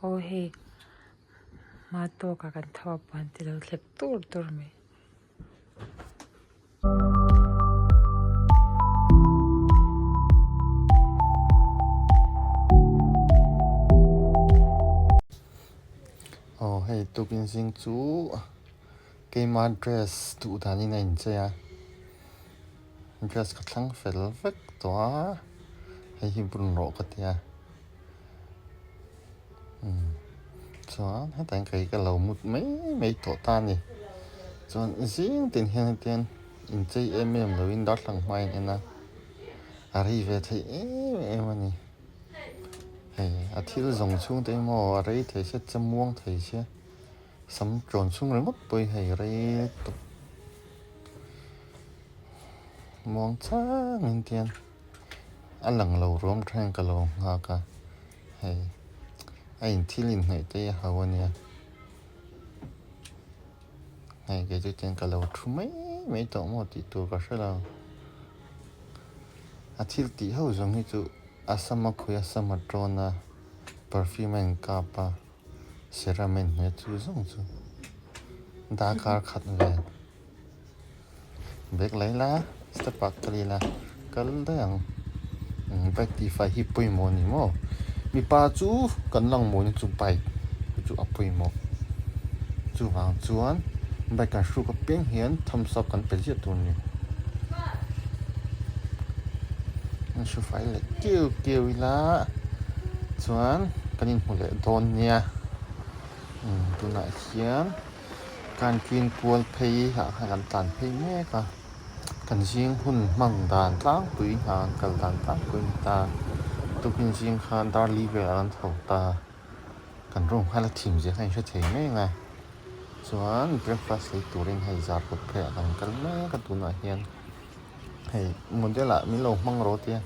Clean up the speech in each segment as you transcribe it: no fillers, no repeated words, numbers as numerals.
Aw hei hma tawkah kan tho a puan te lo thlep tur tur mai. Aw hei tukin zing chu keima dress duh danin a inchei a dress ka thlang fel vek tawh a hei hi bun rawh ka tia umm chuan hetah hian kei ka lo mut mai mai tawh ta a ni chuan zing tin hian hetiang inchei em em loin darthlalang hmain en a a rei ve thei em em a ni. Hei a thil zawng chhung te emaw a rei thei se chamuang thei se sam tawn chhung ringawt pawh hi hei rei tawp muang chang in tian a lang lo ruam tha ka lo nghak a hei a in thil inhnaih te hi a ho ania hei kei chu tian ka lo thu mai mai tawh maw tih tur ka hre lo a thil tih ho zawng hi chu. A sama khawi a sama tawn a, perfume a inkap a, serum a inhmeh chu zawng chu darkar khat vel bag la ila step ah kal ila kal daih ang bike tihfai hi pawimawh a ni maw mipa chu kan lang mawina chu bike chu a pawimawh chuvang chuan bike kan hruk apiang hian thumbs up kan pe ziah tur a ni. An hru fai leh keu keu ila chuan kan inhmu leh dawn nia umm tunah hian canteen kual phei ah khan kan tlan phei mek a kan zing hun hmang dan tlangpui hna an kal dan tlangpui a ni ta tukin zing khan dar li velah an tho ta kan room kha la thim zia kha in hre thei mai ang a chuan breakfast lei turin hei zar kawt pheiah kan kal mek a tunah hian. Hei model ah min lo hmang rawh tia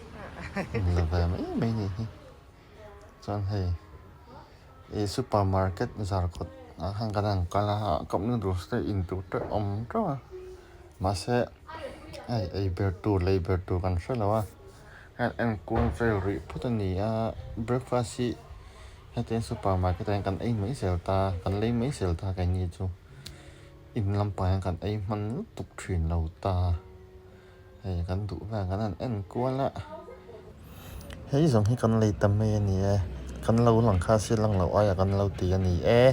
in la ve mai mai ni hi chuan hei ih supermarket zarkawt ah khan kan han kal a cup noodles te in tur te awm teuh a mahse hei ei ber tur lei ber tur kan hre lo a heng enkual vel rih phawt a ni a breakfast hi hetiang supermarket ah hian kan ei mai zel ta kan lei mai zel ta keini chu. In lampang hian kan ei hman lutuk thin lo ta hei kan duh vel kan han en kual a hei zawng hi kan lei ta mai a ni e kan lo lang kha se lang loh aiah kan lo ti a ni e.